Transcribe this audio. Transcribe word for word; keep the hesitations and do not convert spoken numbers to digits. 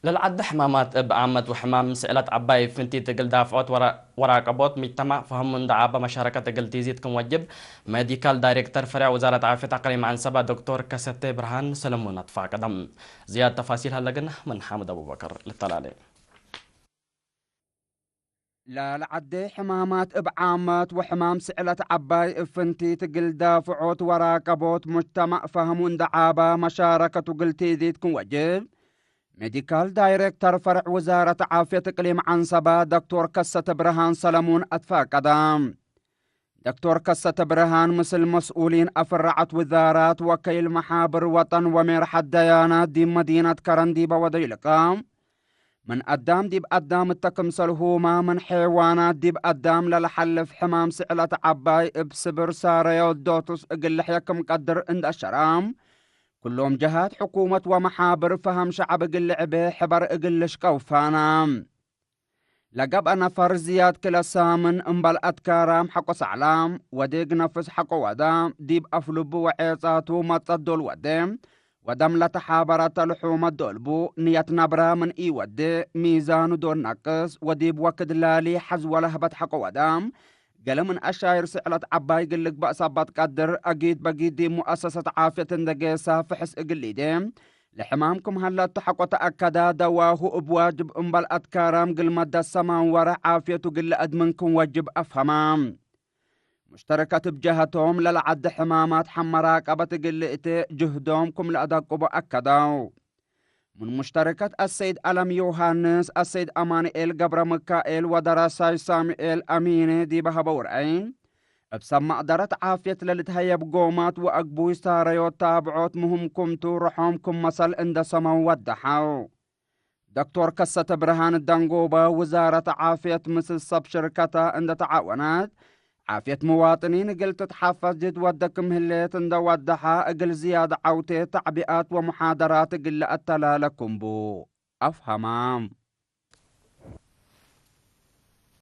ለልዓደ ሕማማት እብ ዓመት ወሕማም ስዕለት ዐባይ ፍንቲት እግል ዳፍዖት ወራ-፣ ወራቀቦት ምጅተማዕ ፈሀሙ እንደ ዓበ መሻረከት እግል ቲዚድ ክም ወጅብ፣ ሜዲካል ዳይሬክተር ፈሬዕ ውዛረት ዓፍየት አቅሊም ዐንሰበ ዶክቶር ከሰቴ ብርሃን ሰለሙን አትፋቀደም። ዝያድ ተፋሲል ሀለግና ምን ሓምድ አቡበከር ልተላሌ። ለልዓዴ ሕማማት እብ ዓመት ወሕማም ስዕለት ዐባይ እብ ፍንቲት እግል ዳፍዖት ወራቀቦት ሙጅተማዕ ፈሀሙ እንደ ዓበ መሻረከቱ እግል ቲዚድ ክም ወጅብ፣ ሜዲካል ዳይሬክተር ፈርዕ ውዛረት ዓፍየት እቅሊም ዐንሰበ ዶክቶር ከሰተ ብርሃን ሰለሙን አትፋቀደ። ዶክቶር ከሰተ ብርሃን ምስል መስኡሊን አፍራዐት ውዛራት ወከይል መሓብር ወጠን ወሜርሐት ደያናት ዲብ መዲነት ከረን ዲበ ወደዩ ልቀ፣ ምን አዳም ዲብ አዳም እተ ክምሰልሁመ ምን ሐይዋናት ዲብ አዳም ለለሐልፍ ሕማም ስዕለት ዐባይ እብ ስብር ሳረዮት ዶቱስ እግል ልሕየ ክም ቀድር እንደ አሸረ፣ ኩሎም ጀሃት ሕኩመት ወመሓብር ፈሀም ሸዐብ እግል ልዕቤ ሕበር እግል ልሽቀው ፋና። ለገብአ ነፈር ዝያድ ክለ ሳምን እምበል አትካራም ሐቆ ሰዕላ፣ ወዴግ ነፍስ ሐቆ ወዳ፣ ዲብ አፍሉቡ ወዔጻቱ መጸት ዶል ወዴ፣ ወደም ለተሓበረተ ልሑመት ዶልቡ፣ ንየት ነብረ ምን ኢወዴ፣ ሚዛኑ ዶል ነቅስ፣ ወዲብ ወክድ ላሊ ሐዝ ወለህበት ሐቆ ወዳ፣ ገሌ ምን አሻይር ስዕለት ዐባይ እግል ልግበእ ሰበት ቀድር፣ አጊድ በጊድ ዲብ ሙአሰሰት ዓፍየት እንደ ጌሰ ፍሕስ እግል ሊዴ፣ ለሕማም ክም ሀለ እተ ሐቆ ተአከደ፣ ደዋሁ እብ ዋጅብ እምበል አትካራም እግል መደት ሰማን ወረ ዓፍየቱ እግል ለአድምን ክም ወጅብ አፍሀመ። ሙሽተረከት እብ ጀሀቶም፣ ለለዐደ ሕማማት ሐ መራቀበት እግል ልእቴ ጅህዶም ክም ለአደቅቦ አከደው። ምን ሙሽተረከት አሰይድ አለም ዮሐንስ፣ አሰይድ አማኑኤል ገብረ ምካኤል ወደራሳይ ሳሙኤል አሚነ ዲበ ሀበው ረአይ፣ እብ ሰብ መቅደረት ዓፍየት ለልትሀየብ ጎማት ወአግቡይ ሳረዮት ታብዖት ምህም ክምቱ ርሖም ክም መሰል እንደ ሰመው ወደሐው። ዶክቶር ከሰተ ብርሃን ደንጎበ፣ ውዛረት ዓፍየት ምስል ሰብ ሽርከተ እንደ ተዓወነት፣ ዓፍየት ምዋጥኒን እግል ትትሐፈዝ ጅህድ ወደ ክም ህሌት እንደ ወደሐ፣ እግል ዝያድ ዐውቴ ተዕቢኣት ወሙሓደራት እግል ለአተላለ ክም ቡ አፍሀመ።